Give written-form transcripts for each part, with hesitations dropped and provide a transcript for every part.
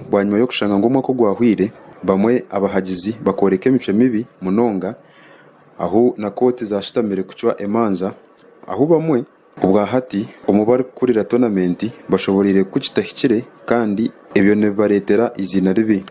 Bwanyima y'okushanga ngu omwaka ogwahweire bamwe abahagizi bakooreka emicwe mibi munonga ahu na kooti zashutamire kucwa emanja ahu bamwe obwahati omu barikukurira tonamenti bashoboreire ku kitahikire kandi ebyo nibibareetera eiziina ribi.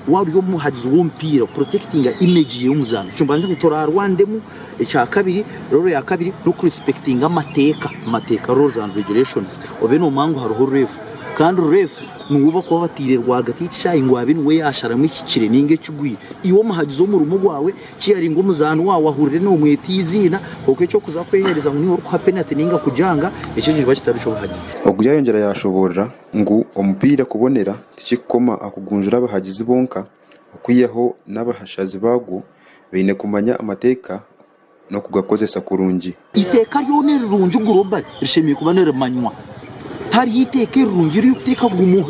Waaba ori omuhagizi w'omupiira protectinga image y'omuzaani ekimbanza ngu torarwandemu ekyakabiri role yakabiri n'okurespectinga amateeka amateeka rules and regulations obe nomanya ngu hariho ref kandi ref Niwe bakuba bataire rwagati y'ekishaayi ngu abe niwe yaasharamu ekihikire nainga ekigwire. Iwe omuhagizi omurimo gwawe kiyari ngu omuzaani waawe ahurire noomweta eiziina, kwonka eky'okuza kweheereza ngu niiwe orikuha penati nainga kugyanga, ekyo nikiba kitari ky'obuhagizi. Ogu yaayongyera yaashoboorora ngu omupiira kubonera tikirikukoma aha kugunjura abahagizi bonka, okwihaho n'abashazi baagwo baine kumanya amateeka n'okugakozesa kurungi. Eiteeka ryona erirungi globally rishemereire kuba nirimanywa. Tihariho eiteeka erirungi eririkuteeka guma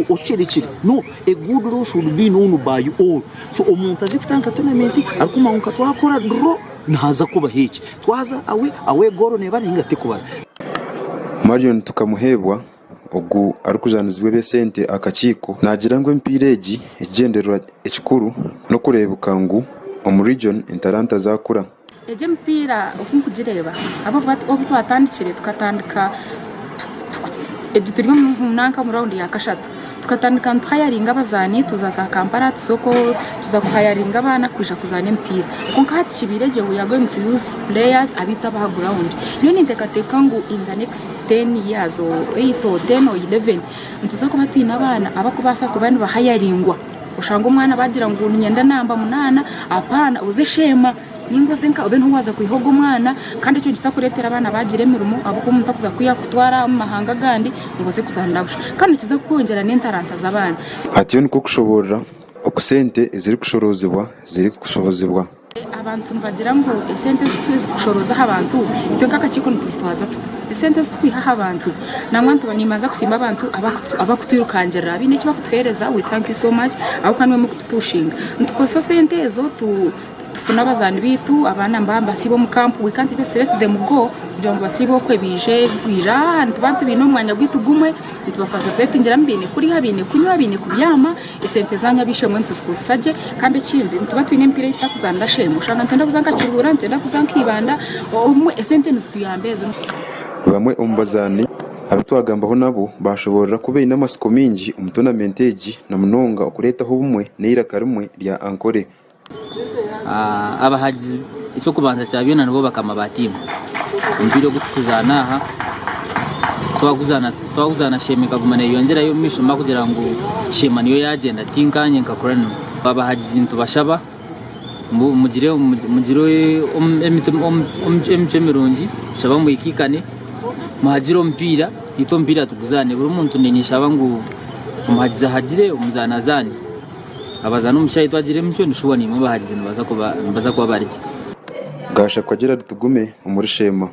osherekire. No, a good law should be known by all. So omuntu aze kutandika tournament arikumanya ngu nka twakora draw nihaza kubaho eki, twaza away, away goal neebara ninga tekubara. Marion Tukamuheebwa ogu arikujanizibwa eby'esente aha kakiiko naagira ngu emipiira egi ekigyendererwa ekikuru n'okureebeka ngu omu region entaranta zaakura. Egi emipiira oku nkugireeba ahabw'okuba obu twatandikire tukatandika egi turi nanka omu rawundi ya kashatu tukatandika nituhayaringa abazaani tuza za Kampala tuza okwo tuza kuhayaringa abaana kwija kuzaana emipiira kwonka hati kibaire gye we are going to use players abaitu ab'aha gurawundi nyowe ninteekateeka ngu in the next 10 years or 8 or 10 or 11 nituza kuba twine abaana abakubaasa kuba nibahayaringwa oshange omwana bagira ngu niinyenda namba munaana apaana oze sheema ninga oze nka obe niho waaza kwiha ogwo omwana kandi ekyo nikiza kureetera abaana baagira emirimo ahabw'okuba omuntu akuza kwiha kutwara omu mahanga agandi ngu oze kuzaanira busha kandi nikiza kwongyera n'entaranta z'abaana. Atyo nikwo kushoboorora oku sente ezirikushoroozibwa zirikushohozibwa. Abantu nibagira ngu esente ezi turikushorooza aha bantu itwe nk'akakiiko nituzitwaza tuta? Esente ezi turikwiha aha bantu nangwa nimbanza kusiima abantu abarikutwirukangirira baine eki barikutuheereza we thank you so much ahabw'okuba nibo murikutupushinga. Nitukozesa sente ezo tufune abazaani baitu abaana nibasiiba omu kampu we can't just let them go kugira ngu basiibe okwe baije aha nituba tubaine omu mwanya gwaitu gumwe nitubafasilitetengeramu baine kurya baine kunywa baine kubyama. Esente zaanyu ab'eishe-emwe nituzikozesa gye kandi ekindi nituba twine emipiira ei tutakuzaanira sheema oshanga nitwenda kuza nka Kiruhura nitwenda kuza nka Ibanda obumwe esente nizituyamba ezo. Bamwe omu bazaani abu twagambaho nabo baashoboorora ku baine amatsiko maingi omu toonamenti egi na munonga okureetaho obumwe n'eiraka rimwe rya Ankole. Abahagizi eky'okubanza kya byona nibo bakama ba tiimu. Omupiira ogu tukuzaana aha twaguzaana Sheema ekaguma neeyongyerayo omu maisho kugira ngu Sheema niyo yaagyenda ti nkaanye nka Cranmer. Abahagizi nitubashaba ngu mugire emicwe mirungi, nitushaba mwikaikane muhagire omupiira itwe omupiira tuguzaane. Buri muntu ninshaba ngu omuhagizi ahagire omuzaani azaane. Abazaani omu kishaayi twagira emicwe nishuba naimwe abahagizi nibaza kuba bari gye. Gashakwa Gerald Tugume omuri Sheema.